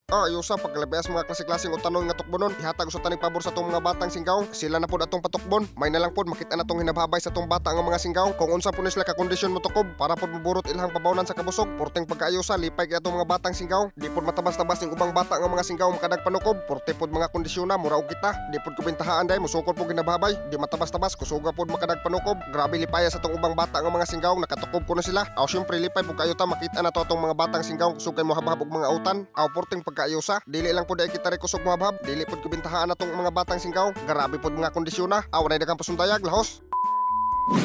Ah, ayusa pagkalabas mga klase-klaseng utanon nga tukbonon. Ihatag sa taning pabor sa atong mga batang singgaw. Sila na pod atong patukbon. May na lang pod makita na tong hinabhabay sa atong bata nga mga singgaw. Kung unsa po ni sila ka kondisyon mo tukob para pod moburot ilahang pabawnan sa kabusog. Porteng pagkaayusa, lipay kay atong mga batang singgaw. Di pod matabas-tabas ning ubang bata nga mga singgaw makadag panukob. Porte pod mga kondisyon na mura og kita. Di pod kubintahaan day musukol pod ginabhabay. Di matabas-tabas kusuga pod makadag panukob. Grabe lipaya sa atong ubang bata nga mga singgaw, nakatukob kuno sila. Aw, syempre lipay pud kayo ta makita na to atong mga batang singgaw kusog kay mohabhab og mga utan. Aw, porteng pagkaayusa, dili lang pod ay kita ri kusog mohabhab, dili pod kubintahaan atong mga batang singgaw. Grabe pod mga kondisyon na. Aw, nay daghang pasundayag lahos.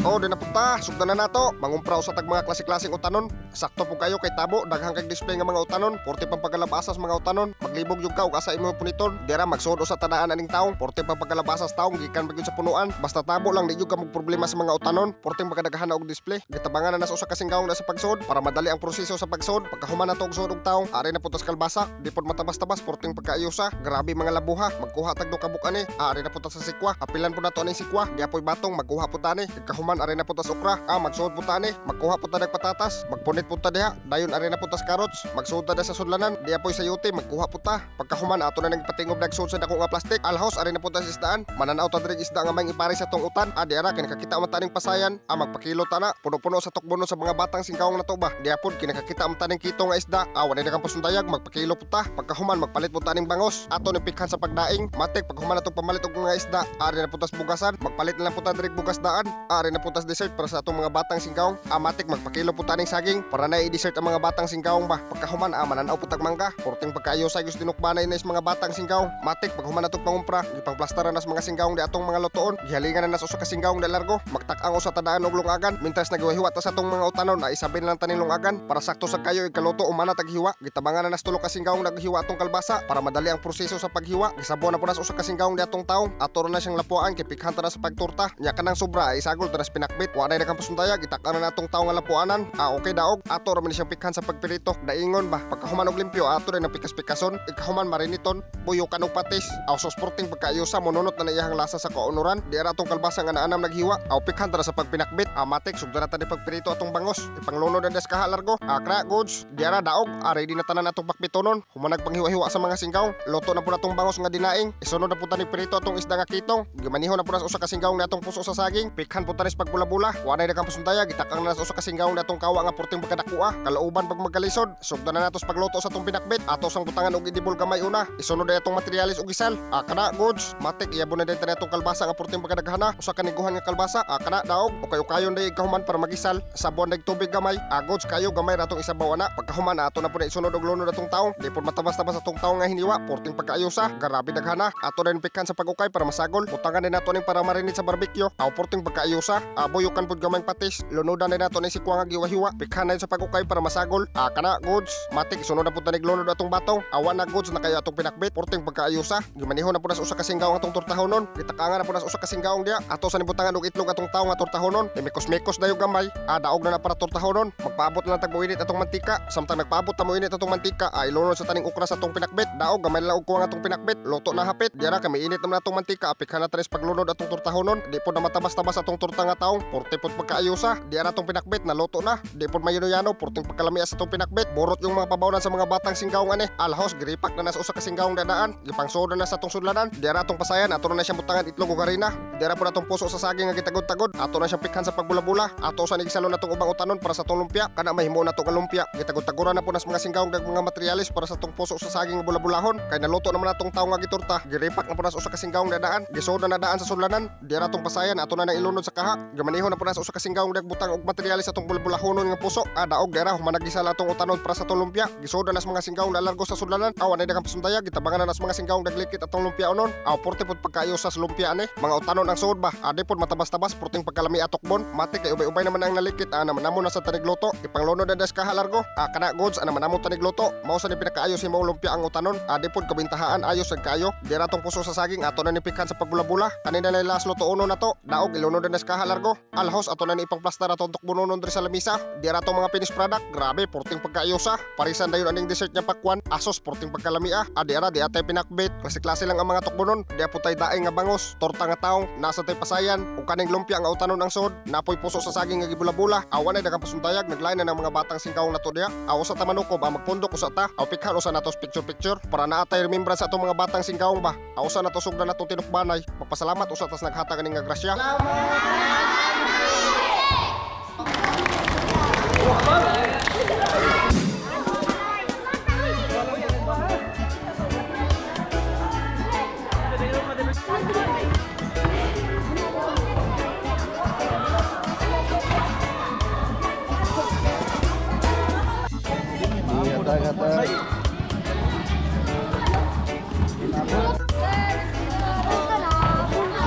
Oh, di na punta, sugdan na nato. Mangumpra sa tag mga klase-klaseng utanon. Sakto po kayo kay tabo, daghang kay display nga mga utanon. Porte pang pagkalabasas mga utanon. Maglibog yung ka ug asa imo puniton. Dira magsuod sa tadaan aning taong. Porte pang pagkalabasas taong gikan ba gyud sa punuan. Basta tabo lang, di gyud ka magproblema sa mga utanon. Porte pagkadaghan og display. Gitabangan na sa usa ka singgaong na sa pagsuod para madali ang proseso sa pagsuod. Pagkahuman nato og suod og taong, ari na putas kalbasa. Di pod matabas-tabas porteng pagkaayusa. Grabe mga labuha, magkuha tag duha ka buk ani. Ari na putas sa sikwa. Apilan po nato aning sikwa. Di apoy batong, magkuha po tani. Pagkahuman, ari na putas okra. Ah, magsuod po tani. Magkuha po ta patatas. Magpunit po ta diha. Dayon ari na putas carrots. Magsuod ta sa sudlanan. Di apoy sayuti, magkuha po ta. Pagkahuman, ato na nang patingob nagsuod sa dako nga plastic. Alhos, ari na putas isdaan. Mananaw ta diri isda nga may ipare sa tong utan. Ah, di ara kinakakita man taning pasayan. Ah, magpakilo ta na. Puno-puno sa tukbono sa mga batang singkaong na to ba. Di apod kinakakita man taning kito nga isda. Ah, wala na kang pasundayag, magpakilo po ta. Pagkahuman, magpalit po taning bangos. Ato ni pikhan sa pagdaing. Matik paghuman atong pamalit og mga isda. Ari na putas bugasan. Magpalit na lang po ta diri bugas daan. Ari na putas dessert para sa atong mga batang singkaong. Amatik magpakilo po taning saging para na i-dessert ang mga batang singkaong ba. Pagkahuman, mananaw po tag mangga. Porting pagkaayo sa gyud tinukbanay na is mga batang singkaong. Matik paghuman atong pangumpra, gipangplastaran nas mga singkaong di atong mga lotoon. Gihalingan na nas usa ka singkaong di largo. Magtak-ang usa tadaan og lungagan. Mintras naghiwa ta sa atong mga utanon, na isabin lang taning lungagan para sakto sa kayo ikaluto umana taghiwa. Gitabangan na nas tulo ka singkaong naghiwa atong kalbasa para madali ang proseso sa paghiwa. Gisabuan na po nas usa ka singkaong di atong taong. Ato na siyang lapuan kay pikhan ta na sa pagturta. Nya kanang sobra ay isagol ta nas pinakbit. Wa na kang pasundayag, itak na natong taong nga lapuanan. Ah, okay daog. Ato ra man siyang pikhan sa pagpirito. Daingon ba. Pagkahuman og limpyo, ato rin ang pikas-pikason. Ikahuman, mariniton, buyukan og patis. Aw, sos porting pagkaayusa, monunot na iyahang lasa sa kaunuran. Di ara atong kalbasa nga naanam naghiwa. Aw, pikhan ta sa pagpinakbit. Amatik sugdan na ta ni pagpirito atong bangos. Ipanglunod na des kaha largo. Akra goods. Di ara daog. Ari di na tanan atong pakbitonon. Humanag panghiwa-hiwa sa mga singgaw. Luto na po natong bangos nga dinaing. Isunod na po ta ni pirito atong isda nga kitong. Gimaniho na po nas usa ka singgaw na atong puso sa saging. Pikhan po ta nis pagbula-bula. Wa na kang pasundaya, gitakang na nas usa ka singgaw na atong kawa nga porting pagkadakua. Kalauban pag magkalisod. Sugdan na natos pagluto sa atong pinakbit. Ato sang butangan og idibol gamay una. Isunod na atong materialis og gisal. Ah, kana goods. Matik iyabon na din atong kalbasa nga porting pagkadaghana. Usa ka niguhan nga kalbasa. Ah, kana daog. Ukay-ukayon day kahuman para magisal. Sabon dag tubig gamay. Ah, goods kayo gamay ra atong isabaw ana. Pagkahuman, ato na po na isunod og lunod atong taong. Di po matabas-tabas atong taong nga hiniwa. Porting pagkaayusa. Grabe daghana. Ato na pikhan sa pagukay para masagol. Butangan din nato ning para marinate sa barbecue. Aw, porting pagkaayusa. Buyukan pud gamay patis. Lunodan din nato ning sikwa nga giwa-hiwa. Pikhan na sa pagukay para masagol. Ah, kana goods. Matik isunod na pud tanig lunod atong batong. Awa na goods na kayo atong pinakbit. Porting pagkaayusa. Gimaniho na pud nas usa ka singgaw atong tortahonon. Gitakangan na pud nas usa ka singgaw diya. Ato sa nibutangan og itlog atong tawo nga tortahonon. Imikos-mikos dayo gamay. Ah, daog na na para tortahonon. Magpaabot na lang tag moinit atong mantika. Samtang nagpaabot ta moinit atong mantika, ah, ilunod sa taning okra sa atong pinakbit. Daog gamay lang og kuwang atong pinakbit. Luto na hapit. Diara kami init naman atong mantika. Apikhan na tanis paglunod atong tortahonon. Di pod na matabas-tabas atong torta nga taong. Porte pod pagkaayusa. Diara atong pinakbit naluto na. Di pod mayano-yano porting pagkalami sa atong pinakbit. Borot yung mga pabawnan sa mga batang singgaw ani. Alhos giripak na nas usa ka singgaw dadaan. Gipangsuod na sa atong sudlanan. Diara atong pasayan, ato na siyang butangan itlog ug harina. Diara pod atong puso sa saging nga gitagod-tagod. Ato na siyang pikhan sa pagbula-bula. Ato sa nigisalon atong ubang utanon para sa atong lumpia. Kana mahimo na to nga lumpia. Gitagod-tagoran na po nas mga singgaw dag mga materyales para sa atong puso sa saging nga bula-bulahon. Kay naluto naman atong tawo nga gitorta. Giripak na po nas usa ka singgaw dadaan. Gisuod na daan sa sudlanan. Diara atong pasayan, ato na nang ilunod sa kaha. Gimaniho na po nas usa ka singgaw dag butang og materyales atong bulbulahonon nga puso. Ah, daog dira human nagisala atong utanon para sa atong lumpia. Gisuod na nas mga singgaw na largo sa sudlanan. Aw, anay daghang pasundaya, gitabangan na nas mga singgaw daglikit atong lumpia onon. Aw, porte pod pagkaayo sa lumpia ani. Mga utanon ang suod ba. Adi pod matabas-tabas porting pagkalami atokbon. Matik kay ubay-ubay naman ang nalikit. Ah, naman namo na sa tanigluto. Ipanglunod na das kaha largo. Ah, kana goods ana man namo tanigluto. Mao sa ni pinakaayo si mao lumpia ang utanon. Adi pod kabintahaan ayos sad kayo. Dira atong puso sa saging, ato na ni pikhan sa pagbula-bula. Kanina na last luto uno na to. Daog ilunod na das pagkahalargo. Alhos ato na ni ipang plastar atong tukbononon diri sa lamisa. Di ra atong mga finished product. Grabe, porting pagkaayusa. Parisan dayon aning dessert nga pakwan. Asos porting pagkalamia. Adi ara di atay pinakbit. Klase-klase lang ang mga tukbonon. Di po tay daing nga bangos, torta nga taong, nasa tay pasayan, ug kaning lumpia nga utanon ang sod, napoy puso sa saging nga gibula-bula. Awan ay daghang pasuntayag, naglain na ng mga batang singkaong nato diha. Aw sa tamanukob ang magpundok usa ta. Aw pikhan usa natos picture-picture para naa tay remembrance sa atong mga batang singkaong ba. Aw sa nato sugdan natong tinukbanay. Magpasalamat usa tas naghatag aning nga grasya.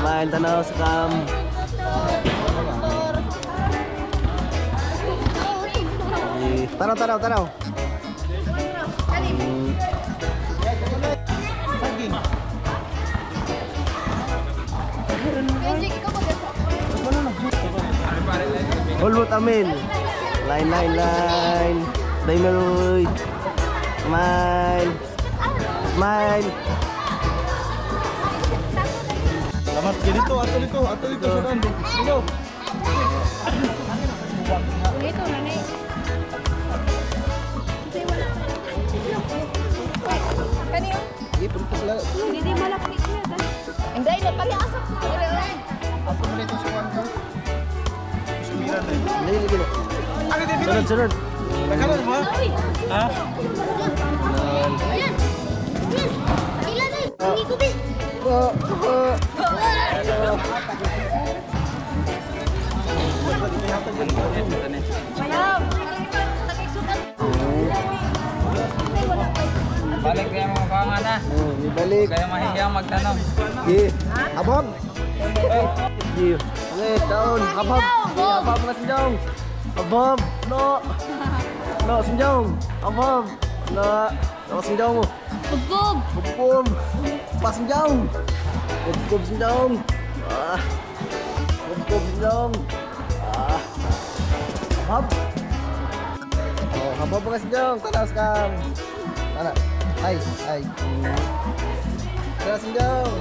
Smile, tanaw sa cam. Tanaw, tanaw, tanaw. Hulot amin. Line, line, line. Daimeroy. Smile. Smile. Salamat. Dito, ato dito, ato dito sa daan. Dito. Dito na ni. Kani hindi malaki siya. Hindi na pala asa. Ato mo dito sa one ka. Sunod, sunod. Nagkaroon mo? Ha? Ayan. Ilan na? Hindi ko bi. Balik kayo mga pangan na. Balik. Kayo mahiyang magtanong. Yeah. Habab. Yeah. Okay, down. Habab. Habab mga sinjong. Habab. No. No, sinjong. Habab. No. No, sinjong. Bubog. Bubog. Pasinjong. Bubog sinjong. Ah. Bubog sinjong. Ah. Habab. Oh, habab mga sinjong. Tanaw sa kam. Tana. Ay, ay. Tanaw sinjong.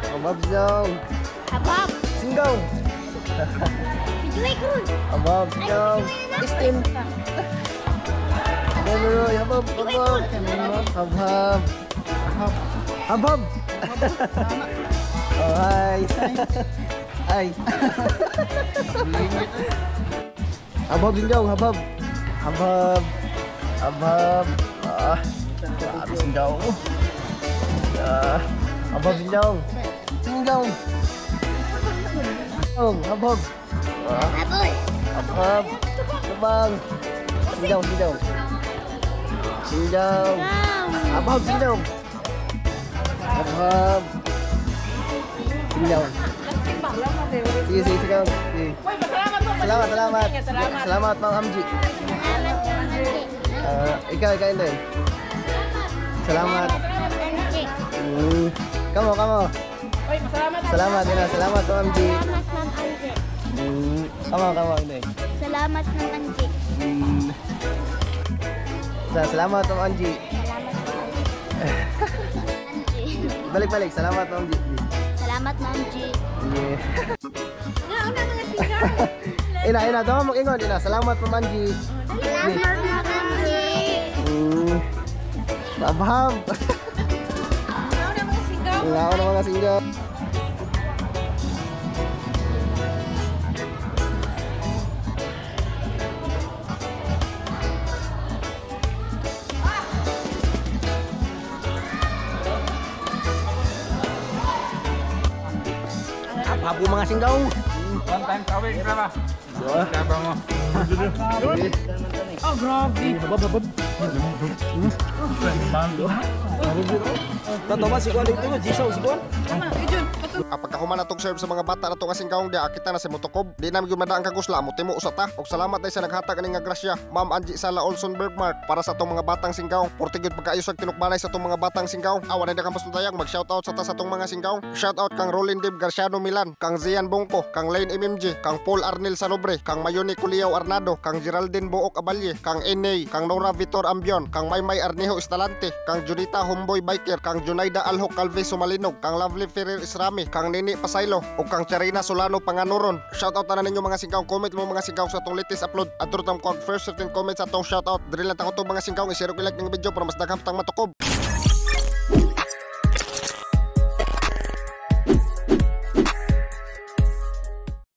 Habab sinjong. Habab. Singgong. Habab sinjong. Istim. Memory, habab, habab. Habab. Habab. Oh, hi. Ay. Habab sinjong, habab. Habab. Habab. Ah. Grabe sinjong. Ah. Habab sinjong. Sinjong. Habab. Habab. Habab. Sinjong, sinjong. Sinjong. Habab sinjong. Habab. Sinjong. Sige, sige, sige. Sige. Salamat, salamat. Salamat, Ma'am Amji. Ikaw, ikaw, Inday. Salamat. Kamo, kamo. Salamat, Ina. Salamat, Ma'am Amji. Salamat, Ma'am Amji. Kamo, kamo, Inday. Salamat, Ma'am Amji. Salamat, Ma'am Angie. Salamat, Ma'am Angie. Balik, balik. Salamat, Ma'am Angie. Salamat, Ma'am Angie. Yeah. Una, mga sigaw. Ina, ina. Dama mag-ingon, ina. Salamat, Ma'am Angie. Salamat, Ma'am Angie. Abhab. Una, mga sigaw. Una, mga sigaw. Habab mga singgaw. One time away, graba. Graba mo. Oh, grabe. Habab, habab. Tatama si Kuan dito, Jisaw si Kuan. Tama, Ijun. Patun. Ang pagkahuman natong serve sa mga bata nato nga singkaong dia, kita na si motukob. Di namin gyud madaang kagusla mo timo usa ta. Og salamat dahil sa naghatag ani nga grasya, Ma'am Angie Sala Olson Bergmark, para sa atong mga batang singkaong. Porte gyud pagkaayo sa tinukbanay sa atong mga batang singkaong. Awa na kang pastudayag, mag shoutout sa ta sa atong mga singkaong. Shoutout kang Rolin Dib Garciano Milan, kang Zian Bongko, kang Lane MMG, kang Paul Arnel Sanobre, kang Mayoni Culiao Arnado, kang Geraldine Buok Abalye, kang NA, kang Nora Vitor Ambion, kang Maymay Arnejo Estalante, kang Junita Homboy Biker, kang Junaida Alho Calve Sumalinog, kang Lovely Ferrer Isrami, kang Nini Pasaylo, ug kang Charina Solano Panganuron. Shoutout na ninyo mga singkaong. Comment mo mga singkaong sa atong latest upload. Adto tam ko ang first 15 comments sa atong shoutout. Diri lang ta ko mga singkaong. I-share ug i-like ning video para mas daghang tang matukob.